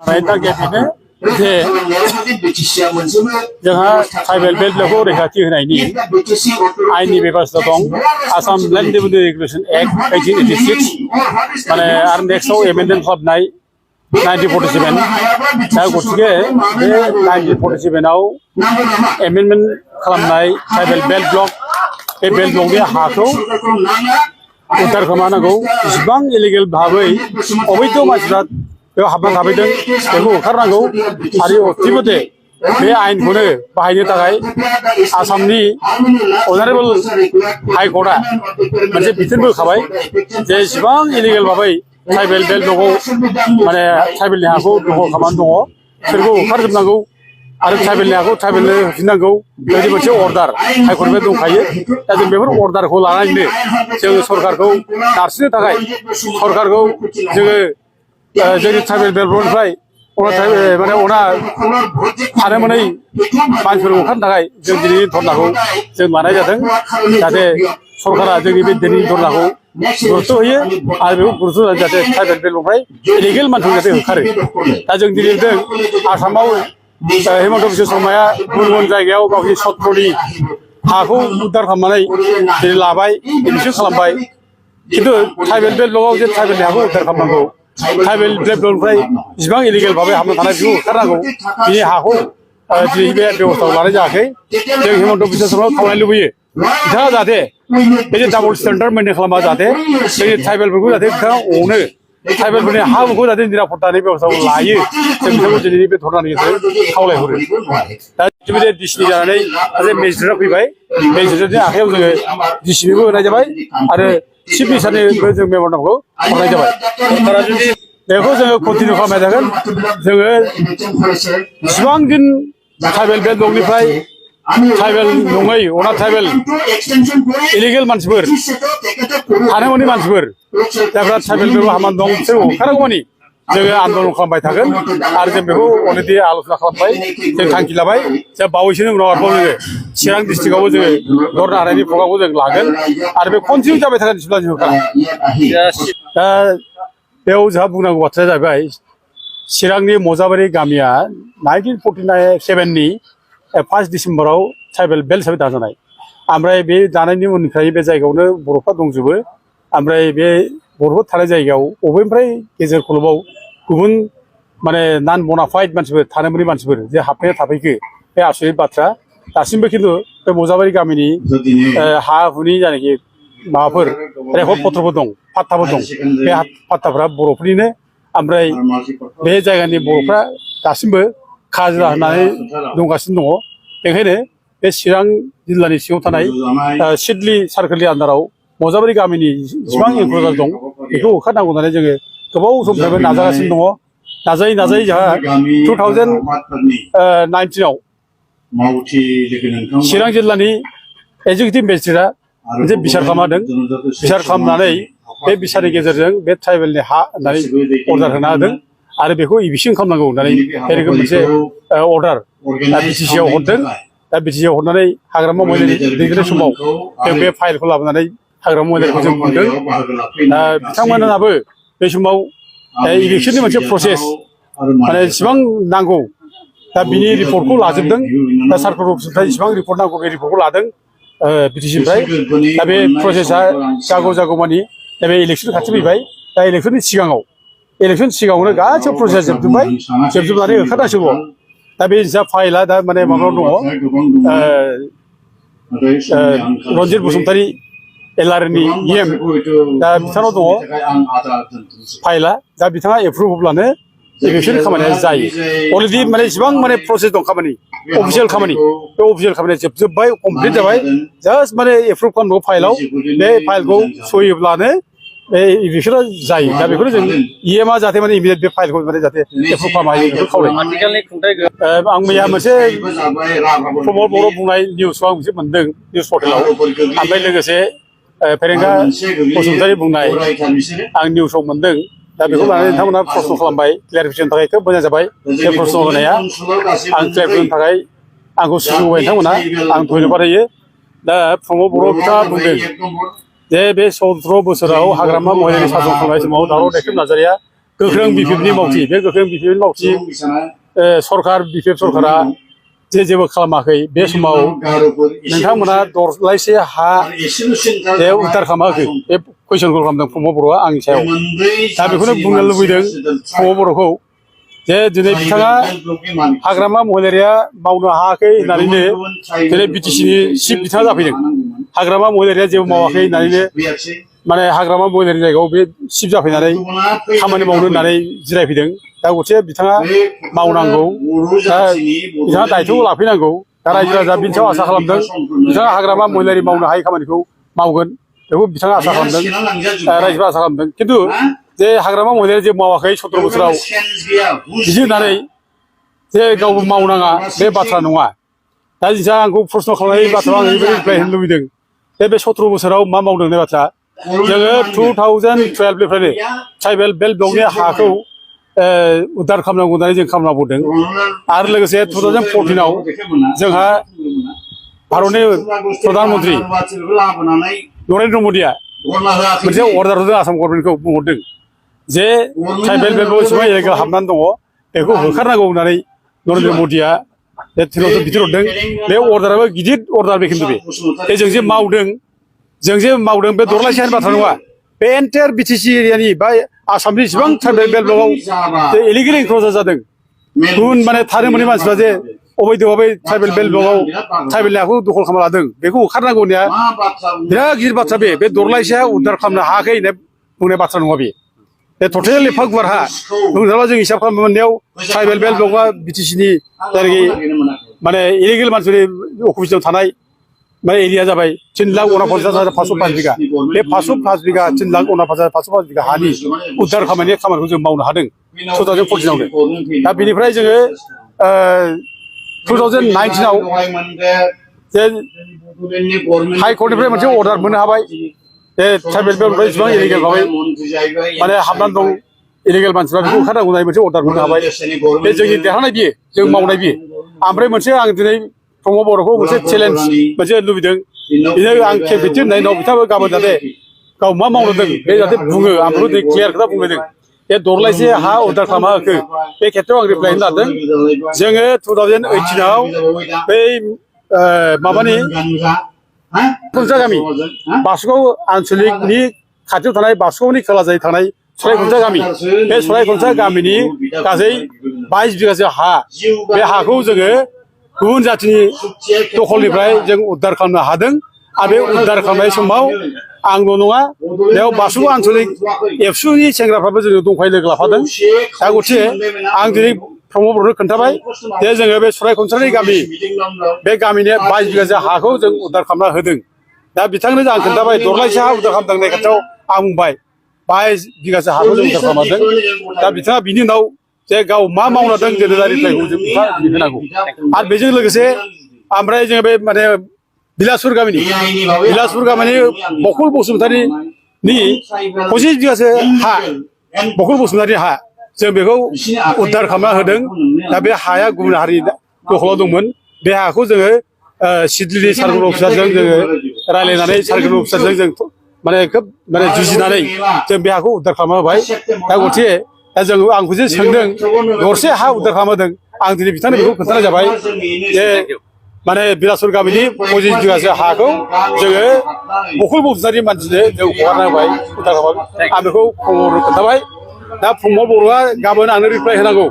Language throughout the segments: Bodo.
बेनो जे जोंहा ट्राइबेल बेल्टखौ रैखाथि होनायनि आयेननि बेबस्था दं Assam land revenue regulation act 1886 माने आरो नेक्स्टआव एमेन्डमेन्ट खालामनाय 1947 दा गतिके बे 1947 आव एमेन्डमेन्ट खालामनाय ट्राइबेल बेल्ट ब्लक बे बेल्ट ब्लकनि हाखौ उद्धार खालामनांगौ जेसेबां इलिगेल भाबै अबैध मानसिफ्रा बेयाव हाबना थाफैदों बेखौ होखारनांगौ आरो अथिमते बे आयेनखौनो बाहायनो थाखाय आसामनि अनारेबल हाइकर्टआ मोनसे बिथोनबो होखाबाय जे जेसेबां इलिगेल भाबै ट्राइबेल बेल्ट ब्लकआव माने ट्राइबेलनि हाखौ दखल खालामनानै दङ बिसोरखौ होखारजोबनांगौ आरो ट्राइबेलनि हाखौ ट्राइबेलनो होफिननांगौ बेबायदि मोनसे अर्डार हाइकर्टनिफ्राय दंखायो दा जों बेफोर अर्डारखौ लानानैनो जोङो सरकारखौ नारसिननो थाखाय सरकारखौ जोङो जोंनि ट्राइबेल बेल्ट ब्लकनिफ्राय माने थानो मोनै मानसिफोरखौ होखारनो थाखाय जों दिनैनि धरनाखौ जों लानाय जादों जाहाथे सरकारा जोंनि बे दिनैनि धरनाखौ गुरुत्व होयो आरो बेखौ गुरुत्व होनानै जाहाथे ट्राइबेल बेल्टनिफ्राय इलिगेल मानसिखौ जाहाथे होखारो दा जों दिनै नुदों आसामाव हेमन्त बिश्व शर्माया गुबुन गुबुन जायगायाव गावनि सत्रनि हाखौ उद्धार खालामनानै दिनै लाबाय एडमिसन खालामबाय खिन्थु ट्राइबेल बेल्ट ब्लकआव जे ट्राइबेलनि हाखौ उद्धार खालामनांगौ ट्राइबेल बेल्ट ब्लकनिफ्राय जेसेबां इलिगेल भाबै हाबना थानाय बेखौ होखारनांगौ बिनि हाखौ दिनै बे बेबस्थाखौ लानाय जायाखै जों हेमन्त बिश्व शर्माखौ खावलायनो लुबैयो बिथाङा जाहाथे बे जे डाबल स्टेन्डार्ड मेनटेन खालामा जाहाथे जोंनि ट्राइबेलफोरखौ जाहाथे बिथाङा अनो ट्राइबेलफोरनि हाफोरखौ जाहाथे निरापत्तानि बेबस्थाखौ लायो जों बिथांखौ दिनैनि बे धरनानि गेजेरजों खावलायहरो दा बे डिसिनि जानानै सासे मेजिस्ट्रेटआ फैबाय मेजिस्ट्रेटनि आखायाव जोङो डिसिनिबो होनाय जाबाय आरो चिफ मिनिस्टारनिबो जों मेम'रेन्डामखौ हरनाय जाबाय बेखौ जोङो कन्टिनिउ खालामबाय थागोन जोङो जेसेबां दिन ट्राइबेल बेल्ट ब्लकनिफ्राय ट्राइबेल नङै अना ट्राइबेल इलिगेल मानसिफोर थानो मोनै मानसिफोर जायफ्रा ट्राइबेल बेल्टआव हाबनानै दं बिसोर होखारनांगौमानि जोङो आन्दलन खालामबाय थागोन आरो जों बेखौ अलरेडि आल'सना खालामबाय जों थांखि लाबाय जों बावैसोनि उनाव आरोबाव जोङो चिरां डिस्ट्रिक्टआवबो जोङो धरना होनायनि प्रग्रामखौ जों लागोन आरो बे कन्टिनिउ जाबाय थागोन जेब्ला जों होखारा दा बेयाव जोंहा बुंनांगौ बाथ्राया जाहैबाय चिरांनि मजाबारि गामिया 1947नि 1 डिसेम्बराव ट्राइबेल बेल्ट हिसाबै दाजानाय ओमफ्राय बे दानायनि उननिफ्राय बे जायगायावनो बर'फ्रा दंजोबो ओमफ्राय बे बर'फोर थानाय जायगायाव बबेनिफ्राय गेजेर खलबाव गुबुन माने नान बनाफाइड मानसिफोर थानो मोनै मानसिफोर जे हाबफैना थाफैखो बे आसरित बाथ्रा दासिमबो खिन्थु बे मजाबारि गामिनि हा हुनि जायनाखि माबाफोर रेकर्ड पत्रफोर दं फाट्टाफोर दं बे फाट्टाफ्रा बर'फोरनिनो ओमफ्राय बे जायगानि बर'फ्रा दासिमबो खाजोना होननानै दंगासिनो दङ बेखायनो बे चिरां जिल्लानि सिङाव थानाय सिडली सार्कोलनि आन्दाराव मजाबारि गामिनि जेसेबां एनक्ल'जार दं बेखौ होखारनांगौ होननानै जोङो गोबाव समनिफ्रायबो नाजागासिनो दङ नाजायै नाजायै जोंहा 2019आव चिरां जिल्लानि एजुकेटिभ मेजिस्ट्रेटआ मोनसे बिसार खालामदों बिसार खालामनानै बे बिसारनि गेजेरजों बे ट्राइबेलनि हा होननानै अर्डार होना होदों आरो बेखौ इभिक्सन खालामनांगौ होननानै बे रोखोम मोनसे अर्डार दा बिटिसिआव हरदों दा बिटिसिआव हरनानै हाग्रामा महिलारि दैदेननाय समाव जों बे फाइलखौ लाबोनानै हाग्रामा महिलारिखौ जों मोनदों दा बिथांमोनहाबो बे समाव इभिक्सननि मोनसे प्रसेस माने जेसेबां नांगौ दा बिनि रिपर्टखौ लाजोबदों दा सार्कोल अफिसनिफ्राय जेसेबां रिपर्ट नांगौ बे रिपर्टखौ लादों बिटिसिनिफ्राय दा बे प्रसेसा जागौमानि दा बे इलेक्सन खाथि फैबाय दा इलेक्सननि सिगाङावनो गासैबो प्रसेस जोबजोबनानै ओंखारनांसिगौ दा बे जा फाइला दा माने माबायाव दङ रन्जित बसुमतारी एलआरनि इएम दा बिथांनाव दङ फाइला दा बिथाङा एप्रुभ होब्लानो इलेक्सन खामानिया जायो अलरेडि माने जेसेबां माने प्रसेस दं खामानि अफिसियेल खामानि बे अफिसियेल खामानिया जोबजोब्बाय कमप्लिट जाबाय जास्ट माने एप्रुभ खालामनांगौ फाइलाव बे फाइलखौ सयोब्लानो बे इलेक्सना जायो दा बेखौनो जों इएमआ जाहाथे माने इमिडियेट बे फाइलखौ माने जाहाथे एप्रुभ खालामनो हायो बेखौ खावलायो आं मैया मोनसे प्रमद बर' बुंनाय निउसखौ आं मोनसे मोनदों निउस पर्टेलाव ओमफ्राय लोगोसे फेरेंगा बसुमतारी बुंनाय आं निउसाव मोनदों दा बेखौ लानानै नोंथांमोना प्रश्न खालामबाय क्लियारिफिकेसननि थाखाय खोब मोजां जाबाय बे प्रश्न होनाया आं क्लियारिफिकेसननि थाखाय आंखौ सुजुग होबाय नोंथांमोना आं धन्यबाद होयो दा प्रमद बर' बिथाङा बुंदों जे बे 17 बोसोराव हाग्रामा महिलारि सासन खालामनाय समाव दावराव दैखेब नार्जारिया गोख्रों बिफिबनि मावथि बे गोख्रों बिफिबनि मावथि सरकार बिफिब सरकारा जेबो खालामाखै बे समाव नोंथांमोना दरलायसे हा बे उद्धार खालामाखै बे कुइसनखौ खालामदों प्रमद बर'आ आंनि सायाव दा बेखौनो बुंनो लुबैदों प्रमद बर'खौ जे दिनै बिथाङा हाग्रामा महिलारिया मावनो हायाखै होननानैनो दिनै बिटिसिनि चिफ बिथाङा जाफैदों हाग्रामा महिलारिया जेबो मावाखै होननानैनो माने हाग्रामा महिलारिनि जायगायाव बे चिफ जाफैनानै खामानि मावनो होननानै जिरायफैदों दा गथे बिथाङा मावनांगौ दा बिथाङा दायथ'खौ लाफैनांगौ दा रायजो राजा बिनि सायाव आसा खालामदों बिथाङा हाग्रामा महिलारि मावनो हायै खामानिखौ मावगोन बेखौ बिथाङा आसा खालामदों रायजोफ्रा आसा खालामदों खिन्थु जे हाग्रामा महिलारिया जेबो मावाखै 17 बोसोराव बिदि होननानै जे गावबो मावनाङा बे बाथ्रा नङा दा जोंहा आंखौ प्रश्न खालामनाय बाथ्रायाव आं ओरैबायदि रिप्लाय होनो लुबैदों बे 17 बोसोराव मा मावदों बे बाथ्रा जोङो 2012निफ्रायनो ट्राइबेल बेल्ट ब्लकनि हाखौ उद्धार खालामनांगौ होननानै जों खालामनांबोदों आरो लोगोसे 2014आव जोंहा भारतनि प्रधान मन्त्रि नरेन्द्र मदिया मोनसे अर्डार होदों आसाम गभर्नमेन्टखौ बुंहरदों जे ट्राइबेल बेल्ट ब्लक एसेबां इलिगेल हाबनानै दङ बेखौ होखारनांगौ होननानै नरेन्द्र मदिया बिथोनहरदों बे अर्डाराबो गिदिर अर्डार बे खिन्थु बे जों जे मावदों बे दरलायसेनि बाथ्रा नङा बे एन्टायार बिटिसि एरियानि बा आसामनि जेसेबां ट्राइबेल बेल्ट ब्लकआव इलिगेल एनक्रोचमेन्ट जादों गुबुन माने थानो मोनै मानसिफ्रा जे अबैध भाबै ट्राइबेल बेल्ट ब्लकआव ट्राइबेलनि हाखौ दखल खालामना लादों बेखौ होखारनांगौ होननाया बिराद गिदिर बाथ्रा बे दरलायसेया उद्धार खालामनो हायाखै होननाय बुंनाय बाथ्रा नङा बे टटेल एफा गुवार हा बुंनो थाङोब्ला जों हिसाब खालामनो मोननायाव ट्राइबेल बेल्ट ब्लकआ बिटिसिनि जायनाखि माने इलिगेल मानसिफोरनि अकुपेसनाव थानाय माने एरिया जाबाय 3,49,505 बिघा बे 505 बिघा 3,49,505 बिघा हानि उद्धार खामानिखौ जों मावनो हादों 2014आवनो दा बेनिफ्राय जोङो 2019आव जे हाइ कर्टनिफ्राय मोनसे अर्डार मोननो हाबाय बे ट्राइबेल बेल्टनिफ्राय जेसेबां इलिगेल भाबै माने हाबनानै दं इलिगेल मानसिफ्रा बेखौ होखारनांगौ होननाय मोनसे अर्डार मोननो हाबाय बे जोंनि देरहानाय बियो जों मावनाय बियो ओमफ्राय मोनसे आं दिनै प्रमद बर'खौ मोनसे चेलेन्ज मोनसे लुबैदों बिदिनो आं खेबसेथि होननाय उनाव बिथाङाबो गाबोन जाहाथे गाव मा मावदों बे जाहाथे बुङो आं बेखौ दिनै क्लियार खोथा बुंदों बे दरलायसे हा उद्धार खालामाखै बे खेथ्रआव आं रिप्लाय होनो लादों जोङो 2018आव बै माबानि खुन्था गामि बासुगाव आनसलिकनि खाथियाव थानाय बासुगावनि खोलाजों थानाय सरायखुन्था गामि बे सरायखुन्था गामिनि गासै 22 बिगासो हा बे हाखौ जोङो गुबुन जाथिनि दखलनिफ्राय जों उद्धार खालामनो हादों आरो बे उद्धार खालामनाय समाव आंल' नङा बेयाव बासुगाव आनसलिक एबसुनि सेंग्राफ्राबो जोङो दंफाय लोगो लाफादों दा गथे आं दिनै प्रमद बर'नो खोन्थाबाय जे जोङो बे सरायखुन्थानि गामि बे गामिनि 22 बिगासो हाखौ जों उद्धार खालामना होदों दा बिथांनो आं खोन्थाबाय दरलायसे हा उद्धार खालामदों होननाय खोथायाव आं बुंबाय 22 बिगासो हाखौ जों उद्धार खालामदों दा बिथाङा बिनि उनाव जे गाव मा मावना दं जों रिप्लायखौ जों होनांगौ आरो बेजों लोगोसे ओमफ्राय जोङो बे माने बिलासपुर गामिनि बकुल बसुमतारीनि 25 बिगासो हा बकुल बसुमतारी हा जों बेखौ उद्धार खालामना होदों दा बे हाया गुबुन हारि दखलाव दंमोन बे हाखौ जोङो सिडलिनि सार्कल अफिसारजों जोङो रायज्लायनानै सार्कल अफिसारजों जों माने खोब माने जुजिनानै जों बे हाखौ उद्धार खालामना होबाय दा गथे दा जों आंखौ जे सोंदों दरसे हा उद्धार खालामदों आं दिनै बिथांनो बेखौ खोन्थानाय जाबाय जे माने बिलासपुर गामिनि 25 बिगासो हाखौ जोङो बकुल बसुमतारी मानसिनो जों हगारना होबाय उद्धार खालामबाय आं बेखौ प्रमद खोन्थाबाय दा प्रमद बर'आ गाबोन आंनो रिप्लाय होनांगौ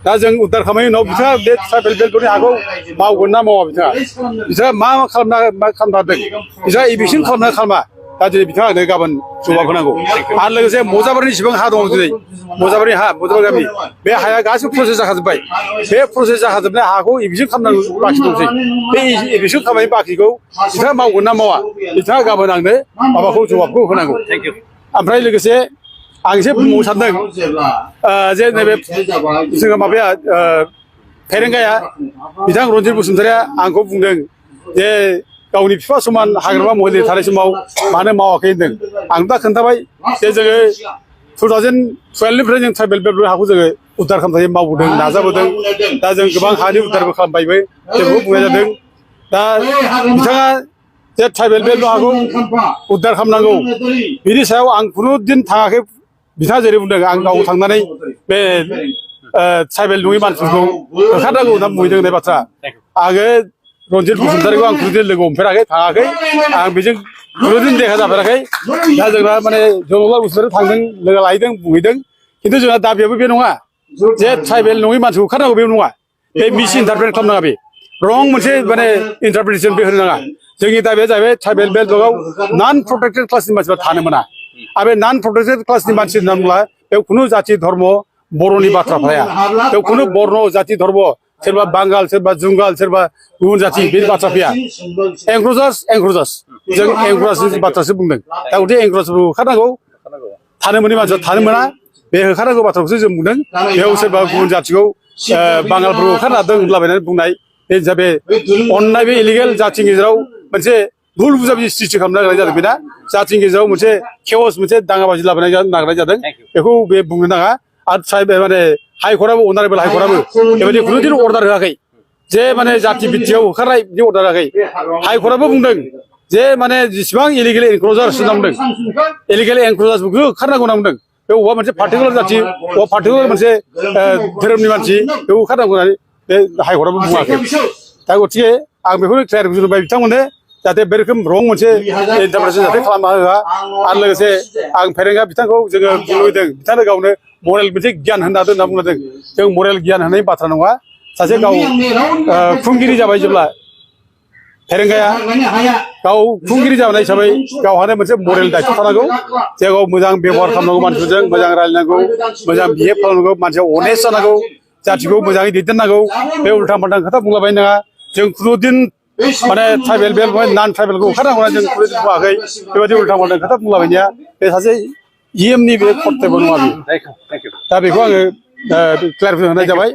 दा जों उद्धार खालामनायनि उनाव बिथाङा बे ट्राइबेल बेल्टनि हाखौ मावगोन ना मावा बिथाङा मा खालामना होदों बिथाङा एभिक्सन खालामना खालामा दा दिनै बिथाङा आंनो गाबोन जबाब होनांगौ आरो लोगोसे मजाबारिनि जेसेबां हा दं दिनै मजाबारि गामि बे हाया गासिबो प्रसेस जाखाजोब्बाय बे प्रसेस जाखाजोबनाय हाखौ एभिक्सन खालामनांगौ बाखि दंसै बे एभिक्सन खालामनायनि बाखिखौ बिथाङा मावगोन ना मावा बिथाङा गाबोन आंनो माबाखौ जबाबखौ होनांगौ ओमफ्राय लोगोसे आं एसे बुंबावनो सानदों जे नैबे जोङो माबाया फेरेंगाया बिथां रन्जित बसुमतारीया आंखौ बुंदों जे गावनि बिफा समान हाग्रामा महिलारि थानाय समाव मानो मावाखै होनदों आं दा खोन्थाबाय जे जोङो 2012निफ्राय जों ट्राइबेल बेल्ट हाखौ जोङो उद्धार खालामनो थाखाय मावबोदों नाजाबोदों दा जों गोबां हानि उद्धारबो खालामबायबो जोंखौ बुंनाय जादों दा बिथाङा जे ट्राइबेल बेल्ट हाखौ उद्धार खालामनांगौ बिनि सायाव आं खुनु दिन थाङाखै बिथाङा जेरै बुंदों आं गाव थांनानै बे ट्राइबेल नङि मानसिफोरखौ होखारनांगौ होनना बुंहैदों होननाय बाथ्रा आङो रन्जित बसुमतारीखौ आं खुनुदिन लोगो हमफेराखै थाङाखै आं बेजों खुनुदिन देखा जाफेराखै दा जोंना माने जनकलाल बसुमतारी थांदों लोगो लाहैदों बुंहैदों खिन्थु जोंहा दाबियाबो बे नङा जे ट्राइबेल नङि मानसिखौ होखारनांगौ बे नङा बे मिस इन्टारप्रेट खालामनाङा बे रं मोनसे माने इन्टारप्रिटेसन बे होनो नाङा जोंनि दाबिया जाहैबाय ट्राइबेल बेल्टआव नन प्रटेक्टेड क्लासनि मानसिफ्रा थानो मोना आरो बे नन प्रटेक्टेड क्लासनि मानसि होनना बुङोब्ला बेयाव खुनु जाथि धर्म बर'नि बाथ्रा फैया बेयाव खुनु बर्न जाथि धर्म सोरबा बांगाल सोरबा जुंगाल सोरबा गुबुन जाथि बे बाथ्रा फैया एंग्रजास जों एंग्रजनि बाथ्रासो बुंदों दा गथे एंग्रजफोरखौ होखारनांगौ थानो मोनै मानसिया थानो मोना बे होखारनांगौ बाथ्राखौसो जों बुंदों बेयाव सोरबा गुबुन जाथिखौ बांगालफोरखौ होखारना दों होनलाबायनानै बुंनाय बे जाबाय अननाय बे इलिगेल जाथिनि गेजेराव मोनसे भुल बुजाबुजि सृष्टि खालामनो नागिरनाय जादों बेना जाथिनि गेजेराव मोनसे केवस मोनसे दाङाबाजि लाबोनाय नागिरनाय जादों बेखौ बे बुंनो नाङा आरो ट्राइबेल माने हाइकर्टआबो अनारेबल हाइकर्टआबो बेबायदि खुनुदिन अर्डार होआखै जे माने जाथि बिटिआव होखारनाय बिदि अर्डार होआखै हाइकर्टआबो बुंदों जे माने जेसेबां इलिगेल एनक्ल'जार्स होनना बुंदों इलिगेल एनक्ल'जार्सफोरखौ होखारनांगौ होनना बुंदों बे अबेबा मोनसे पार्टिकुलार जाथि अबेबा पार्टिकुलार मोनसे धोरोमनि मानसि बेखौ होखारनांगौ होननानै बे हाइकर्टआबो बुङाखै दा गथिखे आं बेखौनो क्लियारिफिकेसन होबाय बिथांमोननो जाहाथे बे रोखोम रं मोनसे इन्टारप्रिटेसन जाहाथे खालामना होआ आरो लोगोसे आं फेरेंगा बिथांखौ जोङो बुंलुबैदों बिथांनो गावनो मरेल मोनसे गियान होनो हादों होनना बुंदों जों मरेल गियान होनायनि बाथ्रा नङा सासे गाव खुंगिरि जाबाय जेब्ला फेरेंगाया गाव खुंगिरि जानाय हिसाबै गावहानो मोनसे मरेल दायथ' थानांगौ जे गाव मोजां बेबहार खालामनांगौ मानसिफोरजों मोजां रायलायनांगौ मोजां बिहेभ खालामनांगौ मानसिया अनेस्ट जानांगौ जाथिखौ मोजाङै दैदेननांगौ बे उल्था फाल्था खोथा बुंलाबाय नाङा जों खुनुदिन माने ट्राइबेल बेल्ट नन ट्राइबेलखौ होखारनांगौ होनना जों खुनुदिन बुङाखै बेबायदि उल्था फाल्था खोथा बुंलाबायनाया बे सासे इएमनि बे कर्तब्य नङा बेयो दा बेखौ आङो क्लियारिफिकेसन होनाय जाबाय